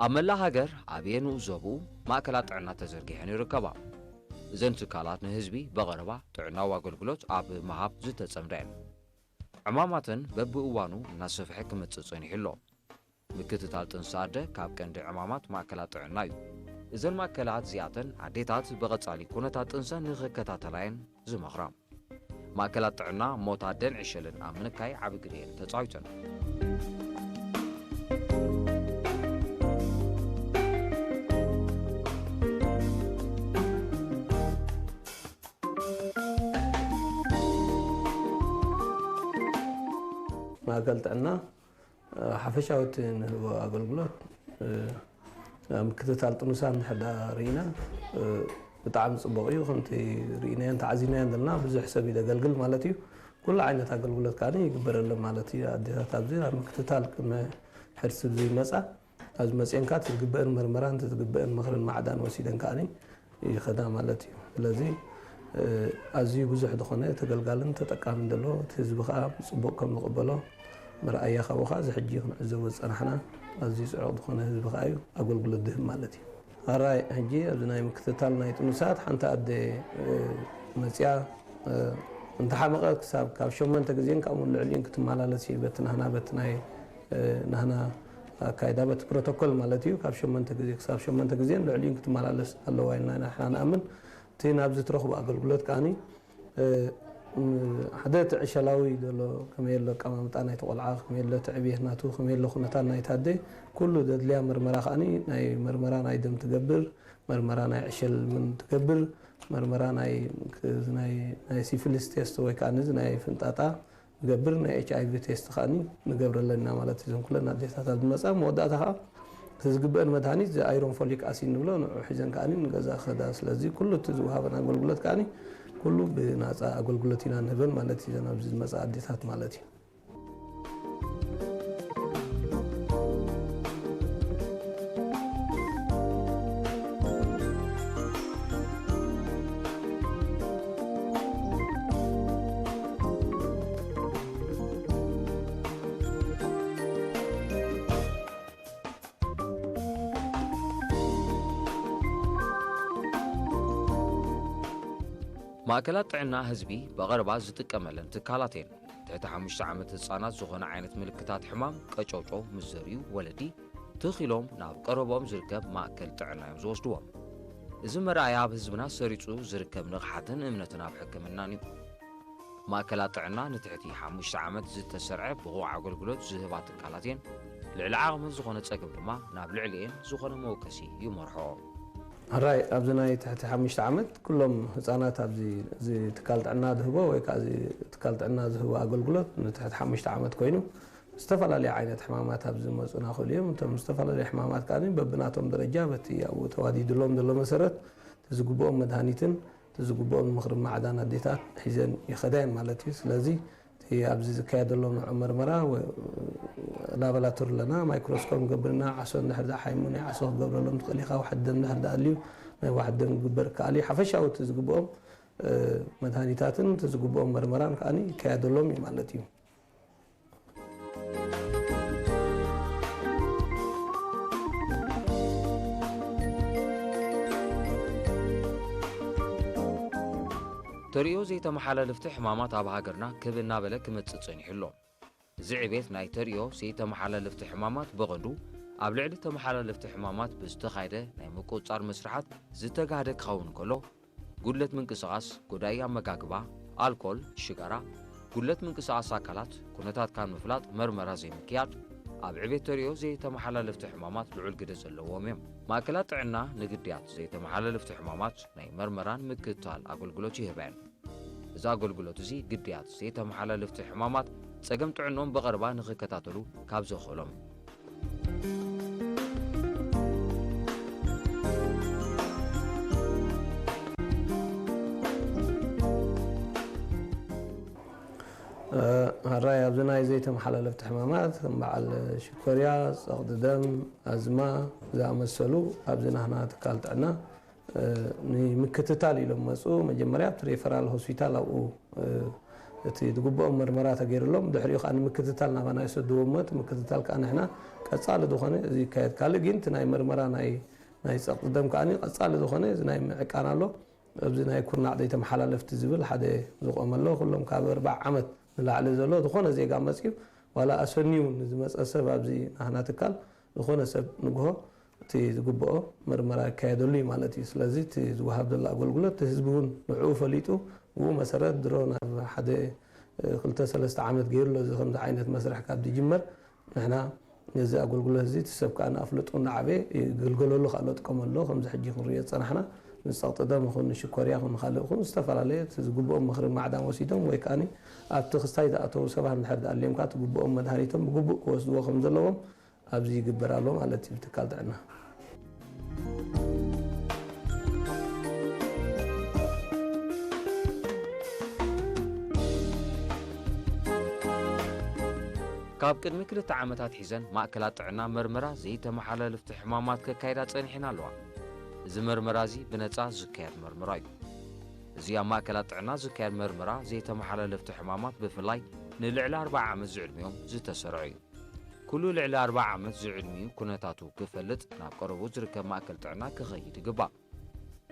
ኣብ መላእ ሃገር ኣብ የንኡ ዞብኡ ማእከላት ጥዕና ተዘርጊሐን ይርከባ። እዘን ትካላት ንህዝቢ ብቐረባ ጥዕናዊ ኣገልግሎት ኣብ ምሃብ ዝተጸምዳ እየን። ዕማማተን በብእዋኑ እናሰፍሐ ክመጽእ ጸኒሑ ኣሎ። ምክትታል ጥንሲ ኣደ ካብ ቀንዲ ዕማማት ማእከላት ጥዕና እዩ። እዘን ማእከላት እዚኣተን ኣዴታት ብቐጻሊ ኩነታት ጥንሰን ንኽከታተላ እየን ዝመኽራ። ማእከላት ጥዕና ሞት ኣደን ዕሸልን ኣብ ምንካይ ዓቢ ግደ እየን ተጻዊተን። ማእከል ጥዕና ሓፈሻዊ እቲ ንህቦ ኣገልግሎት፣ እ፣ ምክትታል ጥኑሳን እንድሕር ደኣ ርኢና፣ እ፣ ብጣዕሚ ጽቡቕ እዩ። ከምቲ ርኢናዮን ተዓዚብናዮን ዘለና ብዙሕ ሰብ እዩ ዘገልግል ማለት እዩ። ኩሉ ዓይነት ኣገልግሎት ከኣ ይግበረለን ማለት እዩ። ኣዴታት ኣብዚ ናብ ምክትታል ቅድሚ ሕርሲ ብዝመጻ ኣብዚ መጺኤን ከኣ እቲ ዝግበአን መርመራን እቲ ዝግበአን ምኽርን ማዕዳን ወሲደን ከኣ ይኸዳ ማለት እዩ። ስለዚ፣ እ፣ ኣዝዩ ብዙሕ ዝኾነ ተገልጋልን ተጠቃምን ዘሎ፣ እቲ ህዝቢ ከኣ ጽቡቕ ከም ዝቕበሎ መርኣያ ካብኡ ከኣ እዚ ሕጂ ክንዕዘቦ ዝጸናሕና ኣዝዩ ጽዑቕ ዝኾነ ህዝቢ ከኣ እዩ ኣገልግሎት ዝህብ ማለት እዩ። ኣራይ ሕጂ ኣብዚ ናይ ምክትታል ናይ ጥኑሳት ሓንቲ ኣደ፣ እ፣ መጽያ፣ እ፣ እንተሓመቐት ክሳብ ካብ ሸሞንተ ግዜን ካብኡ ልዕሊኡን ክትመላለስ እዩ በቲ ናህና በቲ ናይ፣ እ፣ ናህና ኣካይዳ በቲ ፕሮቶኮል ማለት እዩ። ካብ ሸሞንተ ግዜ ክሳብ ሸሞንተ ግዜን ልዕሊኡን ክትመላለስ ኣለዋ ኢልና ኢና ንሕና ንኣምን። እቲ ናብዚ ትረኽቦ ኣገልግሎት ከኣኒ፣ እ፣ ም፣ ሓደ እቲ ዕሸላዊ ዘሎ ከመይ ኣሎ ኣቀማምጣ ናይቲ ቆልዓ፣ ከመይ ኣሎ እቲ ዕብየት ናቱ፣ ከመይ ኣሎ ኩነታት ናይቲ ኣደ፣ ኩሉ ዘድልያ መርመራ ከኣኒ ናይ መርመራ ናይ ደም ትገብር፣ መርመራ ናይ ዕሸል እውን ትገብር፣ መርመራ ናይ፣ ናይ፣ ናይ ሲፊሊስ ቴስት ወይ ከኣ እዚ ናይ ፍንጣጣ ንገብር፣ ናይ ኤች ኣይ ቪ ቴስት ከኣ ንገብረለን ኢና ማለት እዩ። እዞን ኩለን ኣዴታት ኣብ ዝመጻ መወዳእታ ከኣ እቲ ዝግበአን መድሃኒት እዚ ኣይሮን ፎሊክ ኣሲድ ንብሎ ንዑ ሒዘን ከኣ ንገዛ ክኸዳ። ስለዚ ኩሉ እቲ ዝወሃበን ኣገልግሎት ከኣ ኩሉ ብናጻ ኣገልግሎት ኢና ንህበን ማለት እዩ። እዘን ኣብዚ ዝመጻ ኣዴታት ማለት እዩ። ማእከላት ጥዕና ህዝቢ ብቐረባ ዝጥቀመለን ትካላት እየን። ትሕቲ ሓሙሽተ ዓመት ህጻናት ዝኾነ ዓይነት ምልክታት ሕማም ቀጨውጨው ምስ ዘርእዩ ወለዲ ትኽ ኢሎም ናብ ቀረብኦም ዝርከብ ማእከል ጥዕና እዮም ዝወስድዎም። እዚ መርኣያ ኣብ ህዝብና ሰሪጹ ዝርከብ ንቕሓትን እምነትን ኣብ ሕክምናን እዩ። ማእከላት ጥዕና ንትሕቲ ሓሙሽተ ዓመት ዝተሰርዐ ብቑዕ ኣገልግሎት ዝህባ ትካላት እየን። ልዕሊ ዓቕመን ዝኾነ ጸገም ድማ ናብ ልዕሊኤን ዝኾነ መወከሲ ይመርሖ። ሕራይ ኣብዚ ናይ ትሕቲ ሓሙሽተ ዓመት ኩሎም ህጻናት ኣብዚ እዚ ትካል ጥዕና ዝህቦ ወይ ከኣ እዚ ትካል ጥዕና ዝህቦ ኣገልግሎት ንትሕቲ ሓሙሽተ ዓመት ኮይኑ ዝተፈላለዩ ዓይነት ሕማማት ኣብዚ ዝመጹና ክእሉ እዮም። እቶም ዝተፈላለዩ ሕማማት ከኣ በብናቶም ደረጃ በቲ ኣብኡ ተዋዲድሎም ዘሎ መሰረት እቲ ዝግብኦም መድሃኒትን እቲ ዝግብኦም ምኽሪ ማዕዳን ኣዴታት ሒዘን ይኸዳ እየን ማለት እዩ። ስለዚ እቲ ኣብዚ ዝካየደሎም ንዑ መርመራ ወ-፣ ላቦራቶሪ ኣለና፣ ማይክሮስኮፕ ንገብር ኢና፣ ዓሶ እንድሕር ደኣ ሓይሙ ናይ ዓሶ ክገብረሎም ትኽእል ኢኻ፣ ዋሕዲ ደም እንድሕር ደኣ ኣልዩ ናይ ዋሕዲ ደም ክግበር ይከኣል እዩ። ሓፈሻዊ እቲ ዝግብኦም፣ እ፣ መድሃኒታትን እቲ ዝግብኦም መርመራን ከኣ ይካየደሎም እዩ ማለት እዩ። ተርእዮ ዘይተመሓላለፍቲ ሕማማት ኣብ ሃገርና ክብ እናበለ ክመጽእ ጸኒሑ ኣሎ። እዚ ዕቤት ናይ ተርእዮ ዘይተመሓላለፍቲ ሕማማት ብቐንዱ ኣብ ልዕሊ ተመሓላለፍቲ ሕማማት ብዝተኻየደ ናይ ምቁጽጻር መስርሓት ዝተጋህደ ክኸውን እንከሎ፣ ጉድለት ምንቅስቓስ፣ ጎዳኢ ኣመጋግባ፣ ኣልኮል፣ ሽጋራ፣ ጉድለት ምንቅስቓስ ኣካላት፣ ኩነታትካ ንምፍላጥ መርመራ ዘይምክያድ፣ ኣብ ዕቤት ተርእዮ ዘይተመሓላለፍቲ ሕማማት ልዑል ግደ ዘለዎም እዮም። ማእከላት ጥዕና ንግድያት ዘይተመሓላለፍቲ ሕማማት ናይ መርመራን ምክትታል ኣገልግሎት ይህባ እየን። እዚ ኣገልግሎት እዚ ግድያት ዘይተመሓላለፍቲ ሕማማት ጸገም ጥዕንኦም ብቐረባ ንኽከታተሉ ካብ ዘኽእሎም። እ፣ ሕራይ ኣብዚ ናይ ዘይተመሓላለፍቲ ሕማማት ከም በዓል ሽኮርያ፣ ጸቕጢ ደም፣ ኣዝማ ዝኣመሰሉ ኣብዚ ናህና ትካል ጥዕና እ፣ ንምክትታል ኢሎም መጹ። መጀመርያ ኣብቲ ሬፈራል ሆስፒታል ኣብኡ፣ እ፣ እቲ ዝግብኦም መርመራ ተገይሩሎም፣ ድሕሪኡ ከኣ ንምክትታል ናባና ይሰድዎም እሞ፣ እቲ ምክትታል ከኣ ንሕና ቀጻሊ ዝኾነ እዚ ይካየድ። ካልእ ግን እቲ ናይ መርመራ ናይ፣ ናይ ጸቕጢ ደም ከኣ ቀጻሊ ዝኾነ እዚ ናይ ምዕቃን ኣሎ። ኣብዚ ናይ ኩርናዕ ዘይተመሓላለፍቲ ዝብል ሓደ ዝቖመ ኣሎ። ኩሎም ካብ ኣርብዓ ዓመት ንላዕሊ ዘሎ ዝኾነ ዜጋ መጺኡ፣ ዋላ ኣሰንዩ ንዝመጸ ሰብ ኣብዚ ናህና ትካል ዝኾነ ሰብ ንግሆ እቲ ዝግብኦ መርመራ ይካየደሉ እዩ ማለት እዩ። ስለዚ እቲ ዝወሃብ ዘሎ ኣገልግሎት እቲ ህዝቢ እውን ንዕኡ ፈሊጡ፣ ብኡ መሰረት ድሮ ናብ ሓደ፣ እ፣ ክልተ ሰለስተ ዓመት ገይሩ ኣሎ። እዚ ከምዚ ዓይነት መስርሕ ካብ ዝጅመር ንሕና ነዚ ኣገልግሎት እዚ እቲ ሰብ ከኣ ኣፍልጡ እናዓበየ ይግልገለሉ ከኣ ኣሎ፣ ጥቀመሉ ኣሎ። ከምዚ ሕጂ ክንሪኦ ዝጸናሕና ንጸቕጢ ደም ይኹን ንሽኮርያ ይኹን ንኻልእ ይኹን ዝተፈላለየ እቲ ዝግብኦም ምኽርን ማዕዳን ወሲዶም ወይ ከኣ ኣብቲ ክስታይ ዝኣተዉ ሰባት እንድሕር ድኣ ኣልዮም ከኣ እቲ ግብኦም መድሃኒቶም ብግቡእ ክወስድዎ ከም ዘለዎም ኣብዚ ይግበር ኣሎ ማለት እዩ ብትካል ጥዕና። ካብ ቅድሚ ክልተ ዓመታት ሒዘን ማእከላት ጥዕና መርመራ ዘይተመሓላለፍቲ ሕማማት ከካይዳ ጸኒሐን ኣለዋ። እዚ መርመራ እዚ ብነጻ ዝካየድ መርመራ እዩ። እዚ ኣብ ማእከላት ጥዕና ዝካየድ መርመራ ዘይተመሓላለፍቲ ሕማማት ብፍላይ ንልዕሊ ኣርብዓ ዓመት ዝዕድሚኦም ዝተሰርዐ እዩ። ኩሉ ልዕሊ ኣርብዓ ዓመት ዝዕድሚኡ ኩነታቱ ክፈልጥ ናብ ቀረብኡ ዝርከብ ማእከል ጥዕና ክኸይድ ይግባእ።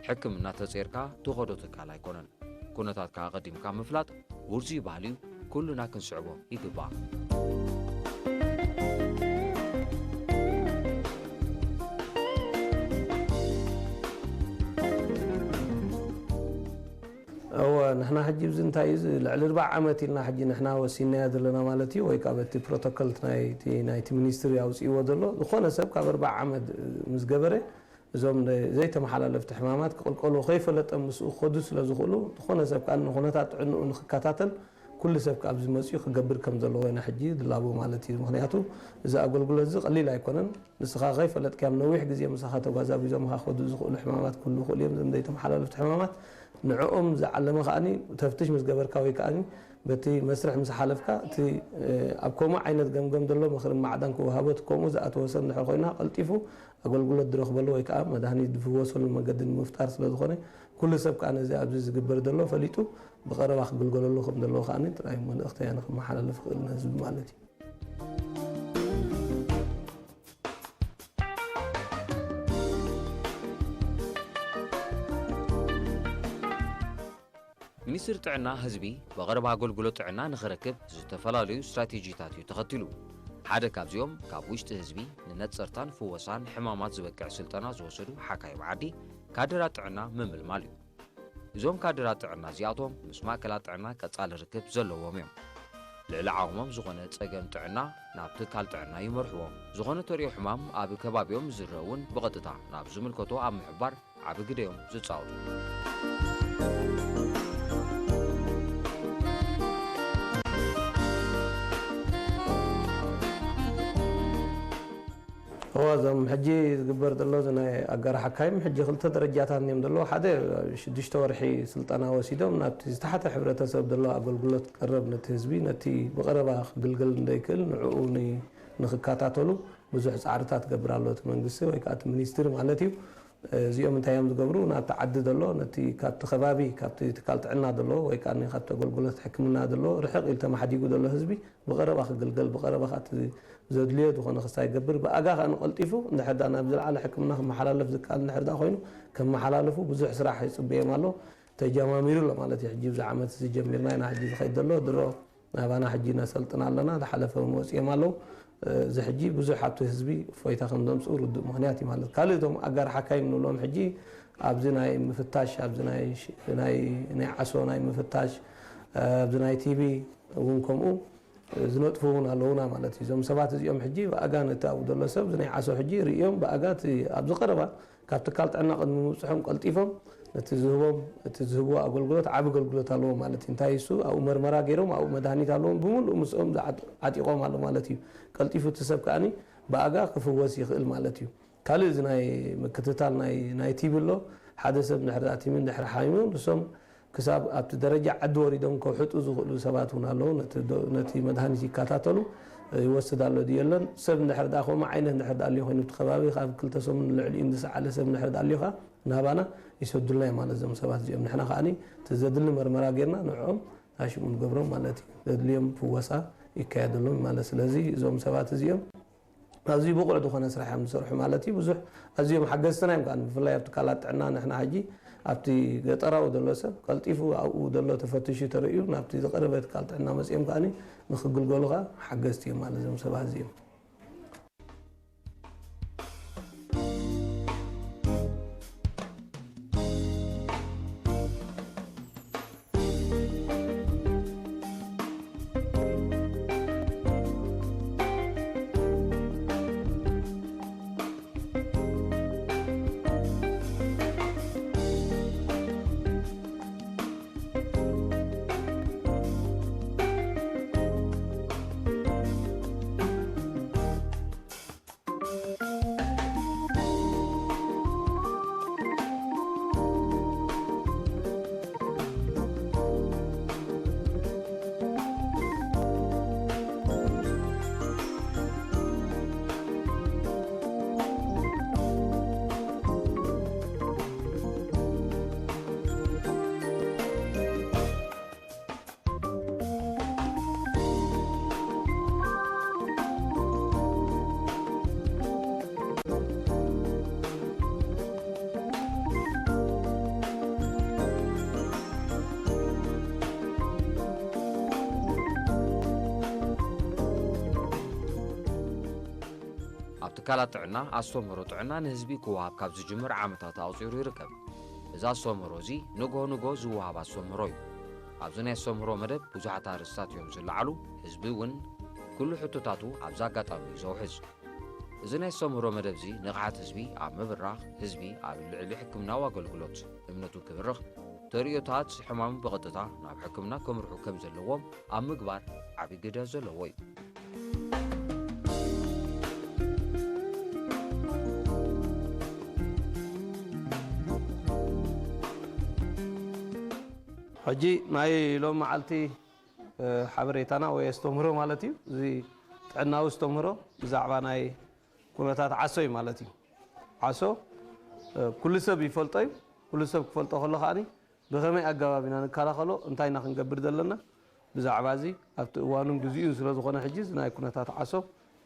ሕክምና ተጸይርካ ትኸዶ ትካል ኣይኮነን። ኩነታትካ ኣቐዲምካ ምፍላጥ ውርዙይ ባህሊ እዩ፣ ኩልና ክንስዕቦ ይግባእ። እወ፣ ንሕና ሕጂ እዚ እንታይ እዩ፣ እዚ ልዕሊ ኣርብዓ ዓመት ኢልና ሕጂ ንሕና ወሲንናዮ ዘለና ማለት እዩ፣ ወይ ከዓ በቲ ፕሮቶኮል ናይቲ፣ ናይቲ ሚኒስትሪ ኣውፅእዎ ዘሎ፣ ዝኾነ ሰብ ካብ ኣርብዓ ዓመት ምስ ገበረ፣ እዞም ዘይተመሓላለፍቲ ሕማማት ክቕልቀሉ ከይፈለጠ ምስኡ ክኸዱ ስለ ዝኽእሉ፣ ዝኾነ ሰብ ከዓ ንኩነታት ጥዕንኡ ንክከታተል ኩሉ ሰብ ኣብዚ መፂኡ ክገብር ከም ዘለዎ ኢና ሕጂ ድላቦ ማለት እዩ። ምክንያቱ እዚ ኣገልግሎት እዚ ቀሊል ኣይኮነን። ንስኻ ከይፈለጥካዮም ነዊሕ ግዜ ምሳኻ ተጓዛጒዞምኻ ክኸዱ ዝኽእሉ ሕማማት ክህልዉ ይኽእሉ እዮም። እዞም ዘይተመሓላለፍቲ ሕማማት ንዕኦም ዝዓለመ ከኣኒ ተፍትሽ ምስ ገበርካ ወይ ከኣኒ በቲ መስርሕ ምስ ሓለፍካ እቲ ኣብ ከምኡ ዓይነት ገምገም ዘሎ ምኽርን ማዕዳን ክወሃቦ እቲ ከምኡ ዝኣተወ ሰብ እንድሕር ኮይና ቀልጢፉ ኣገልግሎት ዝረኽበሉ ወይ ከዓ መድሃኒት ዝፍወሰሉ መገዲ ንምፍጣር ስለ ዝኾነ ኩሉ ሰብ ከዓ ነዚ ኣብዚ ዝግበር ዘሎ ፈሊጡ ብቐረባ ክግልገለሉ ከም ዘለዎ ከዓ ጥራይ መልእኽተይ ኣነ ክመሓላለፍ ይኽእል ንህዝቢ ማለት እዩ። ሚኒስትሪ ጥዕና ህዝቢ ብቐረባ ኣገልግሎት ጥዕና ንኽረክብ ዝተፈላለዩ ስትራቴጂታት እዩ ተኸቲሉ። ሓደ ካብዚኦም ካብ ውሽጢ ህዝቢ ንነጸርታን ፍወሳን ሕማማት ዝበቅዕ ስልጠና ዝወሰዱ ሓካይም ዓዲ ካድራት ጥዕና ምምልማል እዩ። እዞም ካድራት ጥዕና እዚኣቶም ምስ ማእከላት ጥዕና ቀጻሊ ርክብ ዘለዎም እዮም። ልዕሊ ዓቕሞም ዝኾነ ጸገም ጥዕና ናብ ትካል ጥዕና ይመርሕዎም። ዝኾነ ተሪኦ ሕማም ኣብ ከባቢኦም ዝረአ እውን ብቐጥታ ናብ ዝምልከቶ ኣብ ምሕባር ዓቢ ግደ እዮም ዝጻወቱ። እዋ እዞም ሕጂ ዝግበር ዘሎ እዚ ናይ ኣጋር ሓካይም ሕጂ ክልተ ደረጃታት እዮም ዘለዎ። ሓደ ሽዱሽተ ወርሒ ስልጠና ወሲዶም ናብቲ ዝተሓተ ሕብረተሰብ ዘሎ ኣገልግሎት ቀረብ ነቲ ህዝቢ ነቲ ብቐረባ ክግልገል እንደይክእል ንዕኡ ን-፣ ንክከታተሉ ብዙሕ ፃዕርታት ትገብር ኣሎ እቲ መንግስቲ ወይ ከዓ እቲ ሚኒስትሪ ማለት እዩ። እዚኦም እንታይ እዮም ዝገብሩ? ናብቲ ዓዲ ዘሎ ነቲ ካብቲ ከባቢ ካብቲ ትካል ጥዕና ዘሎ ወይ ከዓ ካብቲ ኣገልግሎት ሕክምና ዘሎ ርሕቕ ኢሉ ተማሕዲጉ ዘሎ ህዝቢ ብቐረባ ክግልገል ብቐረባ ከዓ እቲ ዘድልዮ ዝኾነ ክስታይ ይገብር ብኣጋ ከዓ ንቐልጢፉ እንድሕር ዳ ናብ ዝለዓለ ሕክምና ክመሓላለፍ ዝከኣል እንድሕር ዳ ኮይኑ ከመሓላለፉ ብዙሕ ስራሕ ይፅበዮም ኣሎ። ተጀማሚሩ ኣሎ ማለት እዩ። ሕጂ ብዚ ዓመት እዚ ጀሚርና ኢና ሕጂ ዝኸይድ ዘሎ ድሮ ናባና ሕጂ ነሰልጥን ኣለና። ዝሓለፈ እውን ወፂኦም ኣለዉ። እዚ ሕጂ ብዙሕ ኣብቲ ህዝቢ እፎይታ ከም ዘምፅኡ ርዱእ ምኽንያት እዩ ማለት። ካልእ እቶም ኣጋር ሓካይም ንብሎም ሕጂ ኣብዚ ናይ ምፍታሽ ኣብዚ ናይ ሽ-፣ ናይ፣ ናይ ዓሶ ናይ ምፍታሽ ኣብዚ ናይ ቲቢ እውን ከምኡ ዝነጥፉ እውን ኣለዉና ማለት እዩ። እዞም ሰባት እዚኦም ሕጂ ብኣጋ ነቲ ኣብኡ ዘሎ ሰብ እዚ ናይ ዓሶ ሕጂ ርእዮም ብኣጋ እቲ ኣብዚ ቀረባ ካብ ትካል ጥዕና ቅድሚ ምብፅሖም ቀልጢፎም ነቲ ዝህቦም እቲ ዝህብዎ ኣገልግሎት ዓቢ ኣገልግሎት ኣለዎ ማለት እዩ። እንታይ እሱ ኣብኡ መርመራ ገይሮም ኣብኡ መድሃኒት ኣለዎም ብምሉእ ምስኦም ዝዓጥ-፣ ዓጢቖም ኣሎ ማለት እዩ። ቀልጢፉ እቲ ሰብ ከኣኒ ብኣጋ ክፍወስ ይኽእል ማለት እዩ። ካልእ እዚ ናይ ምክትታል ናይ፣ ናይ ቲቢ ኣሎ። ሓደ ሰብ እንድሕር ደኣ ቲቢ እንድሕር ሓሚሙ ንሶም ክሳብ ኣብቲ ደረጃ ዓዲ ወሪዶም ከውሕጡ ዝኽእሉ ሰባት እውን ኣለዉ። ነቲ ዶ-፣ ነቲ መድሃኒት ይከታተሉ፣ ይወስድ ኣሎ ድዩ የለን። ሰብ እንድሕር ደኣ ከምኡ ዓይነት እንድሕር ደኣ ኣልዩ ኮይኑ ኣብቲ ከባቢ ካብ ክልተ ሰሙን ንልዕሊኡ ዝሰዓለ ሰብ እንድሕር ደኣ ኣልዩ ከኣ ናባና ይሰዱልና እዮም ማለት እዞም ሰባት እዚኦም። ንሕና ከኣኒ እቲ ዘድሊ መርመራ ጌርና ንዕኦም ሽሙ ንገብሮም ማለት እዩ። ዘድልዮም ፍወሳ ይካየደሎም ማለት። ስለዚ እዞም ሰባት እዚኦም ኣዝዩ ብቑዕ ዝኾነ ስራሕ እዮም ዝሰርሑ ማለት እዩ። ብዙሕ ኣዝዮም ሓገዝትና እዮም። ከኣ ብፍላይ ኣብቲ ትካላት ጥዕና ንሕና ሕጂ ኣብቲ ገጠራዊ ዘሎ ሰብ ቀልጢፉ ኣብኡ ዘሎ ተፈትሹ ተርእዩ ናብቲ ዝቐረበ ትካል ጥዕና መጺኦም ከኣ ንክግልገሉ ከኣ ሓገዝቲ እዮም ማለት እዞም ሰባት እዚኦም። ኣብ ትካላት ጥዕና ኣስተምህሮ ጥዕና ንህዝቢ ክወሃብ ካብ ዝጅምር ዓመታት ኣቑጺሩ ይርከብ። እዚ ኣስተምህሮ እዚ ንግሆ ንግሆ ዝወሃብ ኣስተምህሮ እዩ። ኣብዚ ናይ ኣስተምህሮ መደብ ብዙሓት ኣርእስታት እዮም ዝለዓሉ። ህዝቢ እውን ኩሉ ሕቶታቱ ኣብዚ ኣጋጣሚ እዩ ዘውሕዝ። እዚ ናይ ኣስተምህሮ መደብ እዚ ንቕሓት ህዝቢ ኣብ ምብራኽ፣ ህዝቢ ኣብ ልዕሊ ሕክምናዊ ኣገልግሎት እምነቱ ክብርኽ፣ ተርእዮታት ሕማም ብቐጥታ ናብ ሕክምና ከምርሑ ከም ዘለዎም ኣብ ምግባር ዓቢ ግደ ዘለዎ እዩ። ሕጂ ናይ ሎም መዓልቲ፣ እ፣ ሓበሬታና ወይ ኣስተምህሮ ማለት እዩ። እዚ ጥዕናዊ ኣስተምህሮ ብዛዕባ ናይ ኩነታት ዓሶ እዩ ማለት እዩ። ዓሶ፣ እ፣ ኩሉ ሰብ ይፈልጦ እዩ። ኩሉ ሰብ ክፈልጦ ከሎ ከኣኒ ብኸመይ ኣገባብ ኢና ንከላኸሎ፣ እንታይ ኢና ክንገብር ዘለና፣ ብዛዕባ እዚ ኣብቲ እዋኑን ግዚኡን ስለ ዝኾነ ሕጂ እዚ ናይ ኩነታት ዓሶ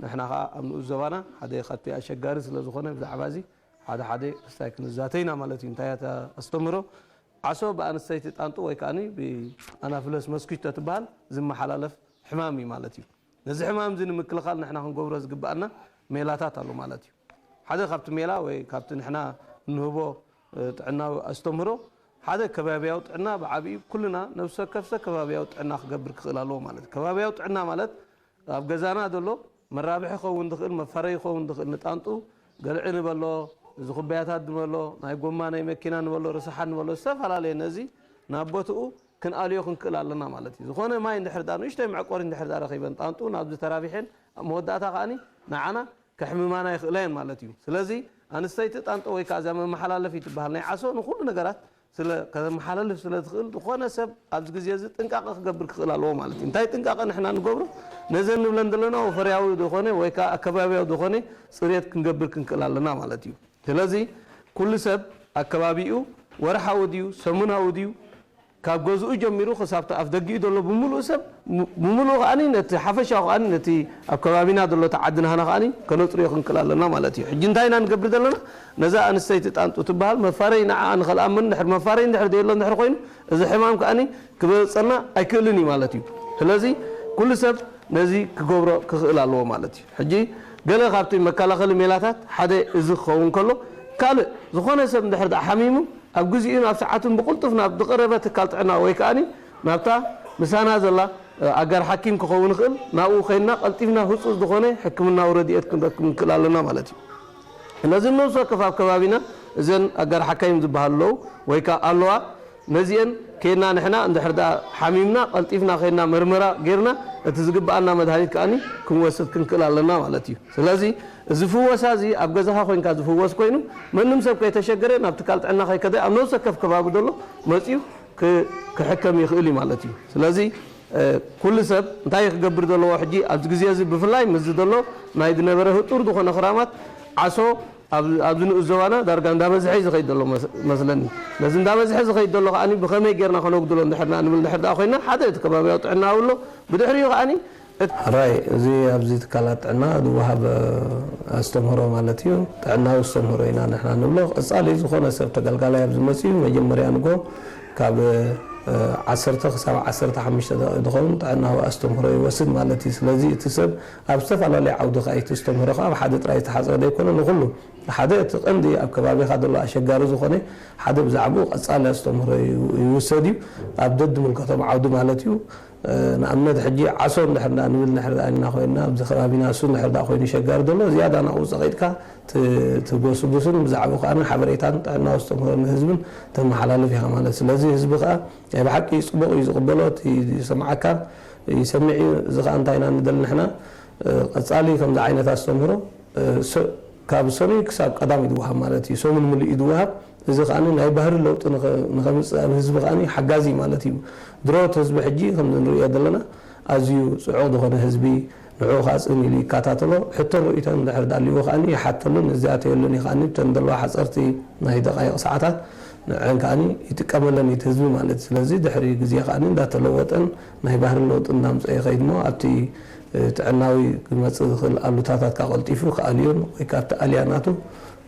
ንሕና ከኣ ኣብ ንኡስ ዞባና ሓደ ካብቲ ኣሸጋሪ ስለ ዝኾነ ብዛዕባ እዚ ሓደ ሓደ ክስታይ ክንዛተ ኢና ማለት እዩ። እንታይ እያ እታ ኣስተምህሮ? ዓሶ ብኣንስተይቲ ጣንጡ ወይ ከኣኒ ብኣናፍለስ መስኩች ተትበሃል ዝመሓላለፍ ሕማም እዩ ማለት እዩ። ነዚ ሕማም እዚ ንምክልኻል ንሕና ክንገብሮ ዝግብኣና ሜላታት ኣሎ ማለት እዩ። ሓደ ካብቲ ሜላ ወይ ካብቲ ንሕና እንህቦ፣ እ፣ ጥዕናዊ ኣስተምህሮ ሓደ ከባብያዊ ጥዕና ብዓቢኡ ኩልና ነብሲ ወከፍ ሰብ ከባብያዊ ጥዕና ክገብር ክኽእል ኣለዎ ማለት እዩ። ከባብያዊ ጥዕና ማለት ኣብ ገዛና ዘሎ መራብሒ ክኸውን ዝኽእል፣ መፋረዪ ክኸውን ዝኽእል፣ ንጣንጡ ገልዒ ንበሎ፣ እዚ ኩባያታት ንበሎ፣ ናይ ጎማ ናይ መኪና ንበሎ፣ ርሳሓት ንበሎ፣ ዝተፈላለየ ነዚ ናብ ቦትኡ ክንኣልዮ ክንክእል ኣለና ማለት እዩ። ዝኾነ ማይ እንድሕር ደኣ ንእሽተይ መዕቆሪ እንድሕር ደኣ ረኺበን ጣንጡ ናብዚ ተራቢሐን ኣብ መወዳእታ ከኣኒ ንዓና ከሕምማና ይኽእላ እየን ማለት እዩ። ስለዚ ኣንስተይቲ ጣንጦ ወይ ከዓ እዛ መመሓላለፊ ትበሃል ናይ ዓሶ ንኹሉ ነገራት ስለ ከተመሓላልፍ ስለ ትኽእል ዝኾነ ሰብ ኣብዚ ግዜ እዚ ጥንቃቐ ክገብር ክኽእል ኣለዎ ማለት እዩ። እንታይ ጥንቃቐ ንሕና ንገብሮ? ነዘን ንብለን ዘለና ወፈርያዊ ዝኾነ ወይ ከዓ ኣከባብያዊ ዝኾነ ፅሬት ክንገብር ክንክእል ኣለና ማለት እዩ። ስለዚ ኩሉ ሰብ ኣከባቢኡ ወርሓዊ ድዩ ሰሙናዊ ድዩ ካብ ገዝኡ ጀሚሩ ክሳብ ኣፍ ደጊኡ ዘሎ ብምሉእ ሰብ ሙ-፣ ብምሉእ ከኣኒ ነቲ ሓፈሻዊ ከኣኒ ነቲ ኣብ ከባቢና ዘሎ እቲ ዓዲ ናህና ከኣኒ ከነፅርዮ ክንክእል ኣለና ማለት እዩ። ሕጂ እንታይ ኢና ንገብር ዘለና? ነዛ ኣንስተይቲ ጣንጡ ትበሃል መፋረይ ንዓኣ ንኸልኣምን ድሕር መፋረይ እንድሕር ደየሎ እንድሕር ኮይኑ እዚ ሕማም ከኣኒ ክበፀና ኣይክእልን እዩ ማለት እዩ። ስለዚ ኩሉ ሰብ ነዚ ክገብሮ ክኽእል ኣለዎ ማለት እዩ። ሕጂ ገለ ካብቲ መከላኸሊ ሜላታት ሓደ እዚ ክኸውን ከሎ ካልእ ዝኾነ ሰብ እንድሕር ደኣ ሓሚሙ ኣብ ግዚኡን ኣብ ሰዓቱን ብቕልጡፍ ናብ ዝቐረበ ትካል ጥዕና ወይ ከኣኒ ናብታ ምሳና ዘላ፣ እ፣ ኣጋር ሓኪም ክኸውን ይኽእል፣ ናብኡ ኸይድና ቀልጢፍና ህጹጽ ዝኾነ ሕክምናዊ ረድኤት ክንረክብ ንክእል ኣለና ማለት እዩ። ስለዚ ነብሲ ወከፍ ኣብ ከባቢና እዘን ኣጋር ሓካይም ዝበሃሉ ኣለዉ ወይ ከኣ ኣለዋ። ነዚአን ኬድና ንሕና እንድሕር ደኣ ሓሚምና ቀልጢፍና ኸይድና መርመራ ጌርና እቲ ዝግብኣና መድሃኒት ከኣኒ ክንወስድ ክንክእል ኣለና ማለት እዩ። ስለዚ እዚ ፍወሳ እዚ ኣብ ገዛኻ ኮይንካ ዝፍወስ ኮይኑ መንም ሰብ ከይተሸገረ ናብ ትካል ጥዕና ከይከደ ኣብ ነብሲ ወከፍ ከባቢ ዘሎ መጺኡ ክ-፣ ክሕከም ይኽእል እዩ ማለት እዩ። ስለዚ፣ እ፣ ኩሉ ሰብ እንታይ ክገብር ዘለዎ ሕጂ ኣብዚ ግዜ እዚ ብፍላይ ምስዚ ዘሎ ናይ ዝነበረ ህጡር ዝኾነ ክራማት ዓሶ ኣብ ኣብዚ ንኡስ ዞባና ዳርጋ እንዳበዝሐ እዩ ዝኸይድ ዘሎ መስ-፣ መስለኒ። ነዚ እንዳበዝሐ ዝኸይድ ዘሎ ከኣኒ ብኸመይ ጌርና ከነጉድሎ እንድሕር ንብል እንድሕር ደኣ ኮይና፣ ሓደ እቲ ከባብያዊ ጥዕና ኣሎ፣ ብድሕሪኡ ከኣኒ እቲ ሕራይ፣ እዚ ኣብዚ ትካላት ጥዕና ዝወሃብ ኣስተምህሮ ማለት እዩ። ጥዕናዊ ኣስተምህሮ ኢና ንሕና ንብሎ። ቀጻሊ ዝኾነ ሰብ ተገልጋላይ ኣብ ዝመጽእ እዩ፣ መጀመርያ ንጎ ካብ፣ እ፣ ዓሰርተ ክሳብ ዓሰርተ ሓሙሽተ ደቂቕ ዝኸውን ጥዕናዊ ኣስተምህሮ ይወስድ ማለት እዩ። ስለዚ እቲ ሰብ ኣብ ዝተፈላለየ ዓውዲ ከኣ እቲ ኣስተምህሮ ከኣ ኣብ ሓደ ጥራይ ዝተሓጽረ ዘይኮነ ንኹሉ ሓደ እቲ ቀንዲ ኣብ ከባቢኻ ዘሎ ኣሸጋሪ ዝኾነ ሓደ ብዛዕባኡ ቀጻሊ ኣስተምህሮ ይው-፣ ይውሰድ እዩ። ኣብ ደድምልከቶም ዓውዲ ማለት እዩ። እ፣ ንኣብነት ሕጂ ዓሶ እንድሕር እንዳ ንብል እንድሕር ደኣ ኢልና ኮይንና ኣብዚ ከባቢና እሱ እንድሕር ደኣ ኮይኑ ሸጋሪ ዘሎ ዝያዳ ናብኡ ጸቒጥካ ት-፣ ትጎስጉስን ብዛዕባኡ ከኣ ሓበሬታን ጥዕናዊ ኣስተምህሮ ንህዝብን ተመሓላልፍ ኢኻ ማለት። ስለዚ ህዝቢ ከኣ ናይ ብሓቂ ጽቡቕ እዩ ዝቕበሎ፣ እቲ ይሰምዓካ፣ ይሰምዕ እዩ። እዚ ከኣ እንታይ ኢና ንደሊ ንሕና፣ እ፣ ቀጻሊ ከምዚ ዓይነት ኣስተምህሮ እ፣ ሶ-፣ ካብ ሰኑይ ክሳብ ቀዳም እዩ ዝወሃብ ማለት እዩ። ሰሙን ምሉእ እዩ ዝወሃብ። እዚ ከኣ ናይ ባህሪ ለውጢ ንኸ-፣ ንኸምጽእ ኣብ ህዝቢ ከኣ ሓጋዚ ማለት እዩ። ድሮ እቲ ህዝቢ ሕጂ ከምዚ ንርእዮ ዘለና ኣዝዩ ጽዑቕ ዝኾነ ህዝቢ፣ ንዕኡ ከኣ ጽን ኢሉ ይከታተሎ። ሕቶን ርእይቶን እንድሕር ዳልይዎ ከኣ ይሓተሉን ዝኣተየሉን እዩ። ከኣ ብተን ዘለዋ ሓጸርቲ ናይ ደቃይቕ ሰዓታት ንዐን ከኣ ይጥቀመለን እዩ እቲ ህዝቢ ማለት እዩ። ስለዚ ድሕሪ ግዜ ከኣ እንዳተለወጠን ናይ ባህሪ ለውጢ እንዳምጽአ ይኸይድ እሞ ኣብቲ ጥዕናዊ ክመጽእ ዝኽእል ኣሉታታት ካብ ቀልጢፉ ክኣልዮን ወይ ካብቲ ኣልያ ናቱ፣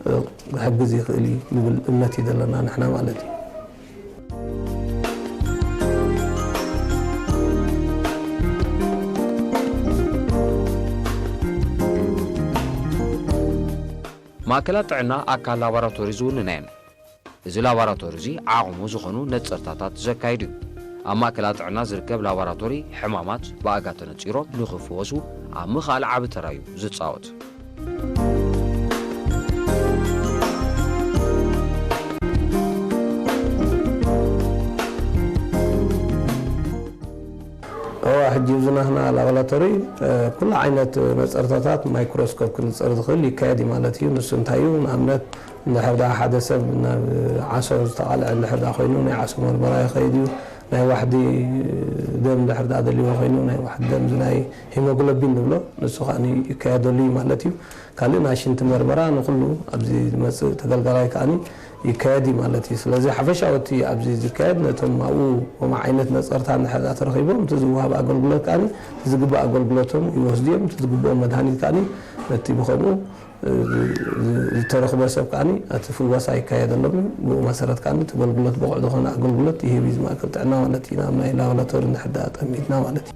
እ፣ ክሕግዝ ይኽእል እዩ ዝብል እምነት እዩ ዘለና ንሕና ማለት እዩ። ማእከላት ጥዕና ኣካል ላቦራቶሪ ዝውንና እየን። እዚ ላቦራቶሪ እዚ ዓቕሙ ዝኾኑ ነጸርታታት ዘካይድ እዩ። ኣብ ማእከላት ጥዕና ዝርከብ ላቦራቶሪ ሕማማት ብኣጋ ተነጺሮም ንኽፍወሱ ኣብ ምኽኣል ዓቢ ተራ እዩ ዝጻወት። እዋ፣ ሕጂ ኣብዚ ናህና ላቦራቶሪ፣ እ፣ ኩሉ ዓይነት ነጸርታታት ማይክሮስኮፕ ክንጸር ዝኽእል ይካየድ እዩ ማለት እዩ። ንሱ እንታይ እዩ? ንኣብነት፣ እንድሕር ደኣ ሓደ ሰብ ናብ ዓሶ ዝተቓልዐ እንድሕር ደኣ ኮይኑ፣ ናይ ዓሶ መርመራ ይኸይድ እዩ። ናይ ዋሕዲ ደም እንድሕር ደኣ ደልይዎ ኮይኑ፣ ናይ ዋሕዲ ደም፣ እዚ ናይ ሂሞግሎቢን ንብሎ፣ ንሱ ከኣ ይካየደሉ እዩ ማለት እዩ። ካልእ ናይ ሽንቲ መርመራ ንኹሉ ኣብዚ ዝመጽእ ተገልጋላይ ከኣ ይካየድ እዩ ማለት እዩ። ስለዚ ሓፈሻዊ እቲ ኣብዚ ዝካየድ ነቶም ኣብኡ ከምኡ ዓይነት ነጸርታ እንድሕር ደኣ ተረኺቦም፣ እቲ ዝወሃብ ኣገልግሎት ከኣ እቲ ዝግባእ ኣገልግሎቶም ይወስዱ እዮም። እቲ ዝግብኦም መድሃኒት ከኣ ነቲ ብኸምኡ ዝተረኽበ ሰብ ከኣ እቲ ፍወሳ ይካየደሎም እዩ። ብኡ መሰረት ከኣ እቲ ኣገልግሎት ብቑዕ ዝኾነ ኣገልግሎት ይህብ እዩ እዚ ማእከል ጥዕና ማለት እዩ። ናብ ናይ ላቦራቶሪ እንድሕር ደኣ ጠሚትና ማለት እዩ።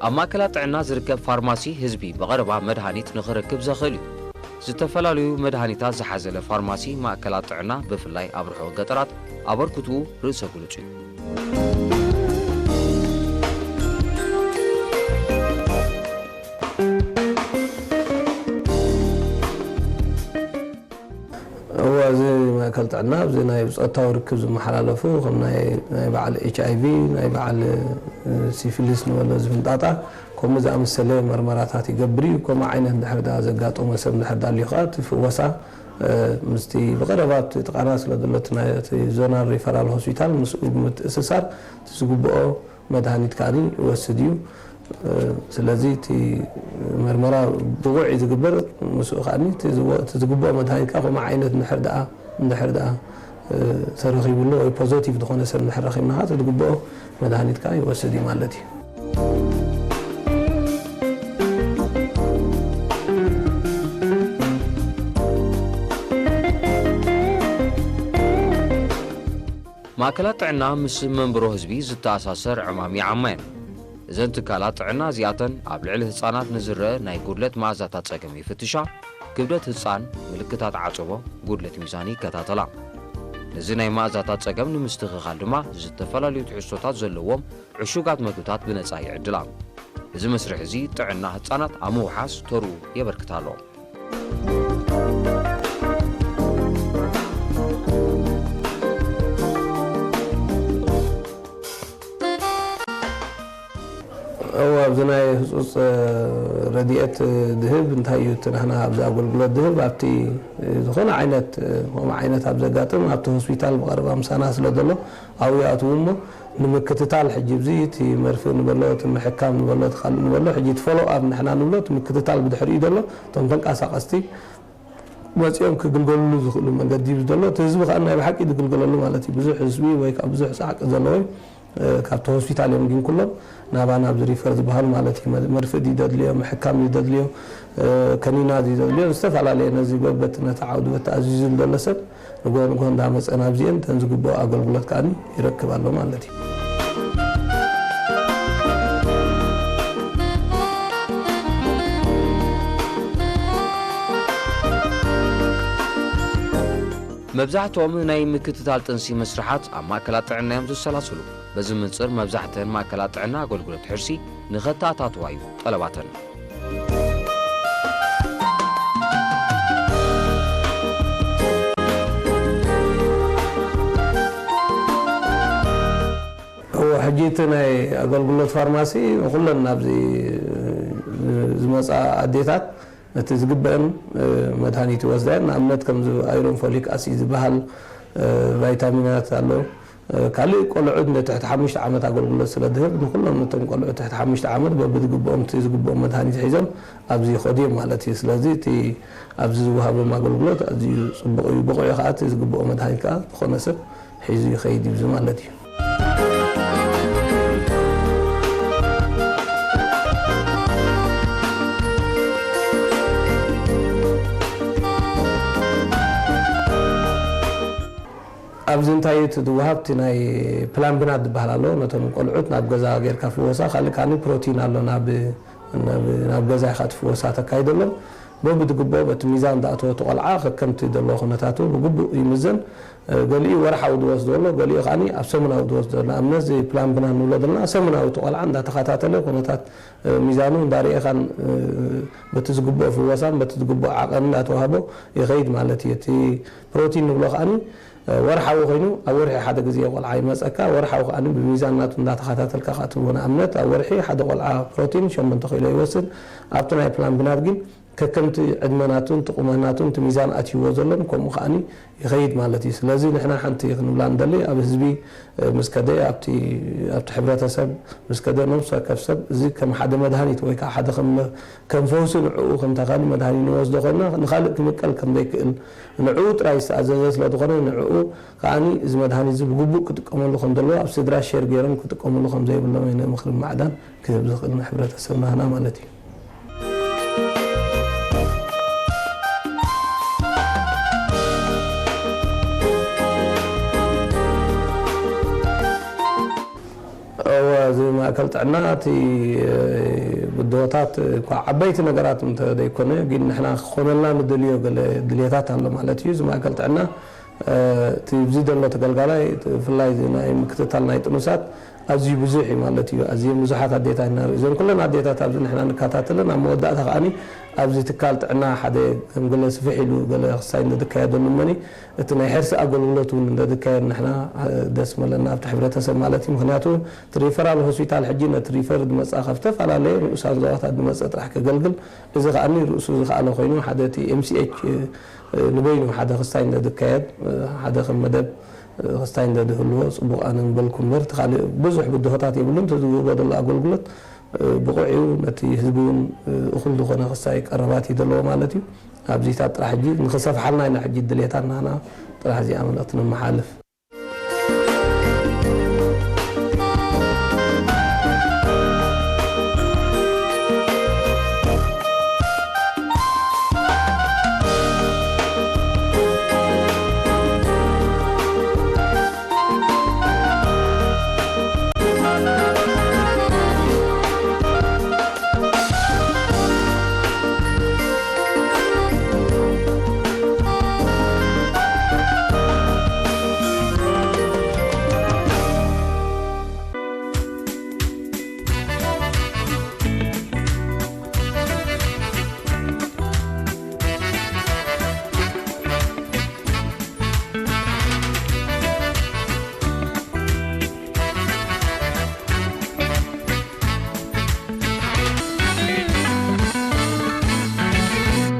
ኣብ ማእከላት ጥዕና ዝርከብ ፋርማሲ ህዝቢ ብቐረባ መድሃኒት ንኽረክብ ዘኽእል እዩ። ዝተፈላለዩ መድሃኒታት ዝሓዘለ ፋርማሲ ማእከላት ጥዕና ብፍላይ ኣብ ርሑቕ ገጠራት ኣበርክትኡ ርእሰ ግሉጽ እዩ። እወ፣ እዚ ማእከል ጥዕና ኣብዚ ናይ ብጾታዊ ርክብ ዝመሓላለፉ ከም ናይ፣ ናይ በዓል ኤች ኣይ ቪ፣ ናይ በዓል፣ እ፣ ሲፊሊስ ንበሎ ዝፍንጣጣ፣ ከምኡ ዝኣመሰለ መርመራታት ይገብር እዩ። ከምኡ ዓይነት እንድሕር ደኣ ዘጋጠሞ ሰብ እንድሕር ደኣ ኣልዩ ከኣ እቲ ፍወሳ፣ እ፣ ምስቲ ብቐረባ ኣብቲ ጥቓና ስለ ዘሎ እቲ ናይ፣ እቲ ዞናል ሪፈራል ሆስፒታል ምስኡ ብምትእስሳር እቲ ዝግብኦ መድሃኒት ከኣ ይወስድ እዩ። እ፣ ስለዚ እቲ መርመራ ብቑዕ እዩ ዝግበር። ምስኡ ከኣ እቲ ዝወ-፣ እቲ ዝግብኦ መድሃኒት ከኣ ከምኡ ዓይነት እንድሕር ደኣ፣ እንድሕር ደኣ፣ እ፣ ተረኺቡሉ ወይ ፖዘቲቭ ዝኾነ ሰብ እንድሕር ረኺብና ከኣ እቲ ዝግብኦ መድሃኒት ከኣ ይወስድ እዩ ማለት እዩ። ማእከላት ጥዕና ምስ መንብሮ ህዝቢ ዝተኣሳሰር ዕማም ይዓማ እየን። እዘን ትካላት ጥዕና እዚኣተን ኣብ ልዕሊ ህጻናት ንዝረአ ናይ ጉድለት መኣዛታት ጸገም ይፍትሻ፣ ክብደት ህጻን፣ ምልክታት ዓጸቦ፣ ጉድለት ሚዛን ይከታተላ። ነዚ ናይ መኣዛታት ጸገም ንምስትኽኻል ድማ ዝተፈላለዩ ትሕዝቶታት ዘለዎም ዕሹጋት መግብታት ብነጻ ይዕድላ። እዚ መስርሕ እዚ ጥዕና ህጻናት ኣብ ምውሓስ ተርኡ የበርክት ኣሎ። እወ፣ ኣብዚ ናይ ህጹጽ ረድኤት ድህብ እንታይ እዩ? እቲ ናህና ኣብዚ ኣገልግሎት ድህብ ኣብቲ ዝኾነ ዓይነት ከምኡ ዓይነት ኣብ ዘጋጥም ኣብቲ ሆስፒታል ብቐረባ ምሳና ስለ ዘሎ ኣብኡ ይኣትዉ እሞ ንምክትታል ሕጂ እዚ እቲ መርፍእ ንበሎ እቲ ምሕካም ንበሎ እቲ ካልእ ንበሎ ሕጂ እቲ ፎሎ ኣብ ንሕና ንብሎ እቲ ምክትታል ብድሕሪኡ ዘሎ እቶም ተንቀሳቐስቲ መጺኦም ክግልገልሉ ዝኽእሉ መንገዲ እዩ ዘሎ። እቲ ህዝቢ ከዓ ናይ ብሓቂ ዝግልገለሉ ማለት እዩ። ብዙሕ ህዝቢ ወይ ከዓ ብዙሕ ጻዕቂ ዘለዎ እዩ። ካብቲ ሆስፒታል እዮም ግን ኩሎም ናባና ኣብዚ ሪፈር ዝበሃሉ ማለት እዩ። መርፍእ ድዩ ዘድልዮ፣ ምሕካም ድዩ ዘድልዮ፣ ከኒና ድዩ ዘድልዮ፣ ዝተፈላለየ ነዚ በበቲ ነቲ ዓውዲ በቲ ኣዚዙ ዘሎ ሰብ ንጎ ንጎ እንዳመፀ ናብዚአን ተን ዝግብኦ ኣገልግሎት ከዓ ይረክብ ኣሎ ማለት እዩ። መብዛሕትኦም ናይ ምክትታል ጥንሲ መስርሓት ኣብ ማእከላት ጥዕና እዮም ዝሰላስሉ። በዚ ምንጽር መብዛሕተን ማእከላት ጥዕና ኣገልግሎት ሕርሲ ንኸተኣታትዋ እዩ ጠለባተን። እወ፣ ሕጂ እቲ ናይ ኣገልግሎት ፋርማሲ ንኩለን ናብዚ ዝመፃ ኣዴታት ነቲ ዝግበአን መድሃኒት ይወስዳ እየን። ንኣብነት ከምዚ ኣይሮን ፎሊክ ኣሲድ ዝበሃል ቫይታሚናት ኣሎ። ካልእ ቆልዑት ንትሕቲ ሓሙሽተ ዓመት ኣገልግሎት ስለ ዝህብ ንኩሎም ነቶም ቆልዑት ትሕቲ ሓሙሽተ ዓመት በብዝግብኦም እቲ ዝግብኦም መድሃኒት ሒዞም ኣብዚ ይኸዱ እዮም ማለት እዩ። ስለዚ እቲ ኣብዚ ዝወሃቦም ኣገልግሎት ኣዝዩ ፅቡቕ እዩ። ብቑዕ ከዓ እቲ ዝግብኦ መድሃኒት ከዓ ዝኾነ ሰብ ሒዙ ይኸይድ እዩ ማለት እዩ። ኣብዚ እንታይ እዩ እቲ ዝወሃብ? እቲ ናይ ፕላምብናት ዝበሃል ኣሎ። ነቶም ቆልዑት ናብ ገዛ ጌርካ ፍወሳ። ካልእ ከኣ ፕሮቲን ኣሎ፣ ናብ ናብ ገዛ ኢኻ እቲ ፍወሳ ተካይደሎም። በብትግብኦ በቲ ሚዛን ዝኣተወ እቲ ቆልዓ ከከምቲ ዘለዎ ኩነታቱ ብግቡእ ይምዘን። ገሊኡ ወርሓዊ ዝወስዶ ኣሎ፣ ገሊኡ ከኣ ኣብ ሰሙናዊ ዝወስዶ ኣሎ። ንኣብነት እዚ ፕላምብና ንብሎ ዘለና ሰሙናዊ እቲ ቆልዓ እንዳተኸታተለ ኩነታት ሚዛኑ እንዳርኤኻን በቲ ዝግብኦ ፍወሳን በቲ ዝግብኦ ዓቐን እንዳተዋህቦ ይኸይድ ማለት እዩ። እቲ ፕሮቲን ንብሎ ከኣ ወርሓዊ ኮይኑ ኣብ ወርሒ ሓደ ግዜ ቆልዓ ይመፀካ። ወርሓዊ ከኣ ብሚዛን ናቱ እንዳተኸታተልካ ከኣ ትህቦ። ንኣብነት ኣብ ወርሒ ሓደ ቆልዓ ፕሮቲን ሸሞንተ ኪሎ ይወስድ። ኣብቲ ናይ ፕላምብናት ግን ከከምቲ ዕድመ ናቱን እቲ ቁመናቱን እቲ ሚዛን ኣትይዎ ዘሎን ከምኡ ከኣ ይኸይድ ማለት እዩ። ስለዚ ንሕና ሓንቲ ክንብላ ንደሊ ኣብ ህዝቢ ምስ ከደ ኣብቲ ኣብቲ ሕብረተሰብ ምስ ከደ ነብሲ ወከፍ ሰብ እዚ ከም ሓደ መድሃኒት ወይ ከዓ ሓደ ከም ከም ፈውሲ ንዕኡ ከም ተኻሊ መድሃኒት ንወስዶ ኮይና ንኻልእ ክምቀል ከም ዘይክእል ንዕኡ ጥራይ ዝተኣዘዘ ስለ ዝኾነ ንዕኡ ከኣ እዚ መድሃኒት እዚ ብግቡእ ክጥቀመሉ ከም ዘለዎ ኣብ ስድራ ሼር ገይሮም ክጥቀምሉ ከም ዘይብሎም እየ ምኽሪ ማዕዳን ክህብ ዝኽእል ንሕብረተሰብ ናህና ማለት እዩ። እወ፣ እዚ ማእከል ጥዕና እቲ ብድሆታት እኳ ዓበይቲ ነገራት እንተ ዘይኮነ ግን ንሕና ክኾነልና ንደልዮ ገለ ድልየታት ኣሎ ማለት እዩ። እዚ ማእከል ጥዕና እቲ ኣብዚ ዘሎ ተገልጋላይ ብፍላይ እዚ ናይ ምክትታል ናይ ጥኑሳት ኣዝዩ ብዙሕ እዩ ማለት እዩ። ኣዝየን ብዙሓት ኣዴታት ኢና ንርኢ። እዘን ኩለን ኣዴታት ኣብዚ ንሕና ንከታተለን ኣብ መወዳእታ ከኣ ኣብዚ ትካል ጥዕና ሓደ ከም ገለ ስፍሕ ኢሉ ገለ ክሳይ እንተዝካየደሉ እመኒ እቲ ናይ ሕርሲ ኣገልግሎት እውን እንተዝካየድ ንሕና ደስ መለና ኣብቲ ሕብረተሰብ ማለት እዩ። ምክንያቱ እቲ ሪፈራል ሆስፒታል ሕጂ ነቲ ሪፈር ዝመፅኣ ካብ ዝተፈላለየ ንኡሳን ዞባታት ዝመፀ ጥራሕ ከገልግል እዚ ከኣ ርእሱ ዝኸኣለ ኮይኑ ሓደ እቲ ኤምሲኤች ንበይኑ ሓደ ክስታይ እንተዝካየድ ሓደ ከም መደብ ክስታይ እንተዝህልዎ ፅቡቕ ኣነ ምበልኩ እምበር እቲ ካልእ ብዙሕ ብድሆታት የብሉን። እቲ ዝህቦ ዘሎ ኣገልግሎት ብቑዕ እዩ። ነቲ ህዝቢ እውን እኹል ዝኾነ ክስታይ ቀረባት እዩ ዘለዎ ማለት እዩ። ኣብዚታት ጥራሕ ሕጂ ንክሰፍሓልና ኢና ሕጂ ድሌታትና ጥራሕ እዚኣ መልእኽቲ ነመሓልፍ።